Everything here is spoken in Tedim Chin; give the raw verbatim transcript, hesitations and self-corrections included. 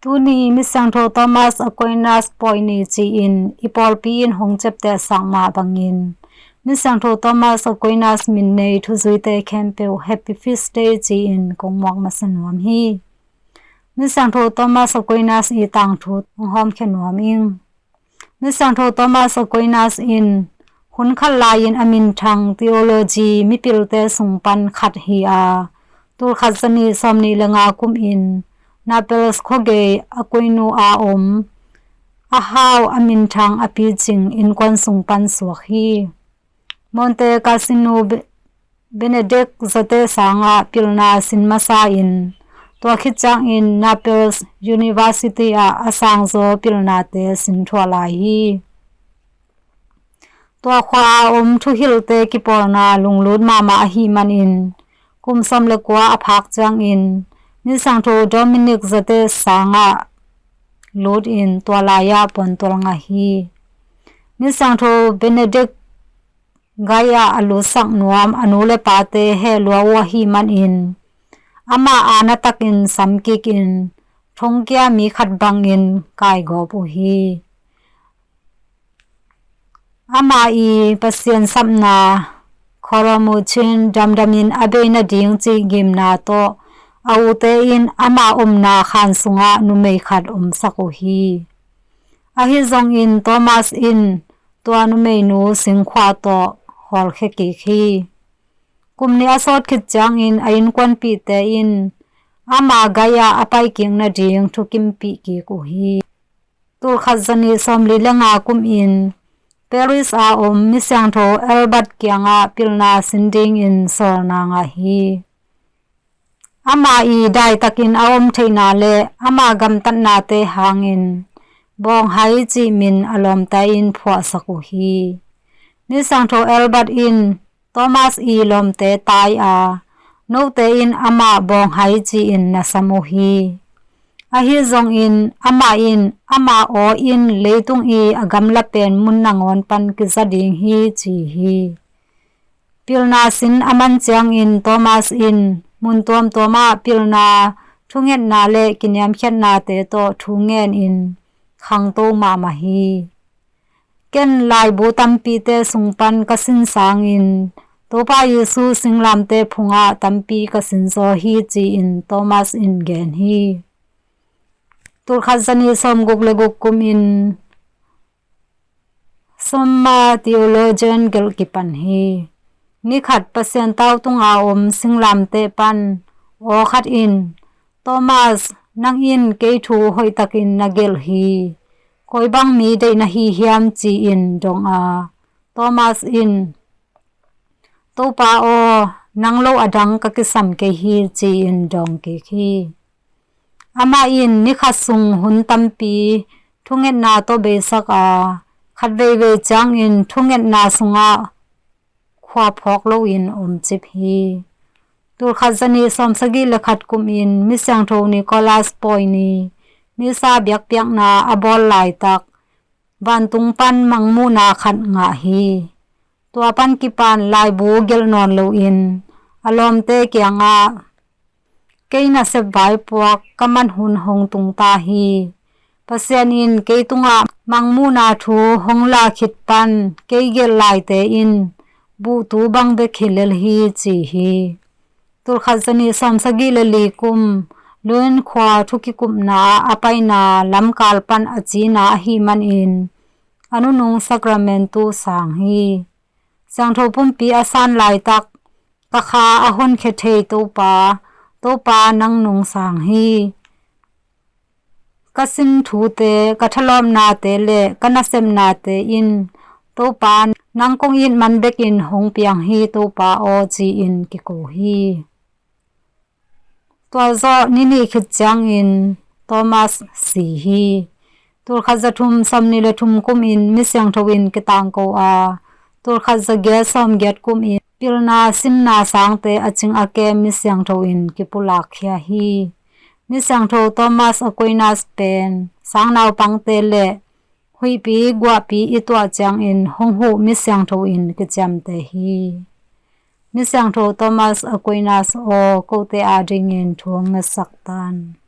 Tuni Misiangtho Thomas Aquinas pawi ni ci-in i pawlpi in hong ciaptehsak mah bangin Misiangtho Thomas Aquinas min nei thuzuite khempeuh Happy Feast Day ci-in kong muak masa nuam hi. Misiangtho Thomas Aquinas i tangthu hong hawmkhia nuam ing. Misiangtho Thomas Aquinas in hun khat lai-in a minthang theology mipilte sung pan khat hi a, tul khat za nih sawm nih le nga kum in Naples khuagei Aquino a om a hau a minthang a picing innkuan sung pan suak hi. Monte Cassino Be-, Benedict zate sangah pilna sin masa in tua khit ciangin Naples University ah a sangzaw pilnate sin thuah lai hi. Tua khua a om thuhilhte kipawlna lunglut mahmah ahih manin kum sawm le kua a phak ciangin Misiangtho Dominic zate sangah lut in tua lai-ah puantual ngah hi. Misiangtho Benedict gai-ah a lutsak nuam a nu le pate heh lua uh ahih manin amah aana takin samkik in thongkia mi khat bangin kaigawp uh hi. Amah i Pasian sapna Colomuchin damdamin a bei nading cih gimna tawh a ute in amah omna khan sungah numei khat omsak uh hi. Ahi zongin Thomas in tua numeinu singkhua tawh hawlkhia kik hi. Kum nih a sawt khit ciangin a innkuanpihte in ama gai-ah a paikik nading thukimpih kik uh hi. Tul khat za nih sawm li le nga kum in Paris a om Misiangtho Albert kiangah pilna sin dingin sawlna ngah hi. Ama i daitakin a om theihna le ama gamtatnate hangin Bawnghai cih min a lawmte in phuahsak uh hi. Misiangtho Albert in Thomas i lawmte tai a, note in amah Bawnghai ci-in na sam uh hi. Ahi zongin amah in ama aw in leitung i a gamla pen mun nangawn pan kiza ding hi ci hi. Pilna sin a man ciangin Thomas in mun tuamtuam ah pilna thungetna le kiniamkhiatnate tawh thu ngen in khangto mahmah hi. Ken laibu tampite sung pan ka sin sangin Topa Jesu singlamte phungah tampi ka sinzaw hi ci-in Thomas in gen hi. Tul khat za nih sawm guk le guk kum in Somma Theologian gelh kipan hi. Ni khat Pasian tau tunga om singlamte pan aw khat in, "Thomas, nang in kei thu hoihtakin na gelh hi. Koi bang mi deih na hi hiam?" ci-in dong a, Thomas in, "Topa aw, nang lo adang ka kisam kei hi," ci-in dawng kik hi. Amah in ni khat sung hun tampi thungetna tawh beisak a, khat veivei ciangin thungetna sungah khua phawk loin omcip hi. Tul khat za nih sawm sagih le khat kum in Misiangtho Nicholas pawi ni, Missa biakpiakna a bawl laitak vantung pan mangmuhna khat ngah hi. Tua pan kipan laibu gelh nawn loin a lawmte kiangah, "Kei nasep vaipuak ka man hun hong tung ta hi. Pasian in kei tungah mangmuhna thu hong la khit pan kei gelh laite in buhtu bang bek hi lel hi," ci hi. Tul khat za nih sawm sagih le li kum Lyon khua thu kikupna ah a paina lamkal pan a cina ahih manin a nunung Sacramento sang hi. Siangtho pumpi a san laitak ka kha a honkhia thei Topa, Topa nang nung sang hi. Ka sin thute, ka thalawpnate le ka nasepnate in Topa nang kong it man bekin hong piang hi Topa aw, ci-in kiko hi. Tua zawh ni nih khit ciangin Thomas si hi. Tul khat za thum sawm nih le thum kum in Misiangtho in kitangko a, tul khat za giat sawm giat kum in pilna sinna sangte a cing a kem Misiangtho in kipulakkhia hi. Misiangtho Thomas Aquinas pen sang naupangte le huihpi guahpi i tuah ciangin hong huh Misiangtho in kiciamteh hi. Misiangtho Thomas Aquinas aw, kote adingin thu hong ngetsak tan.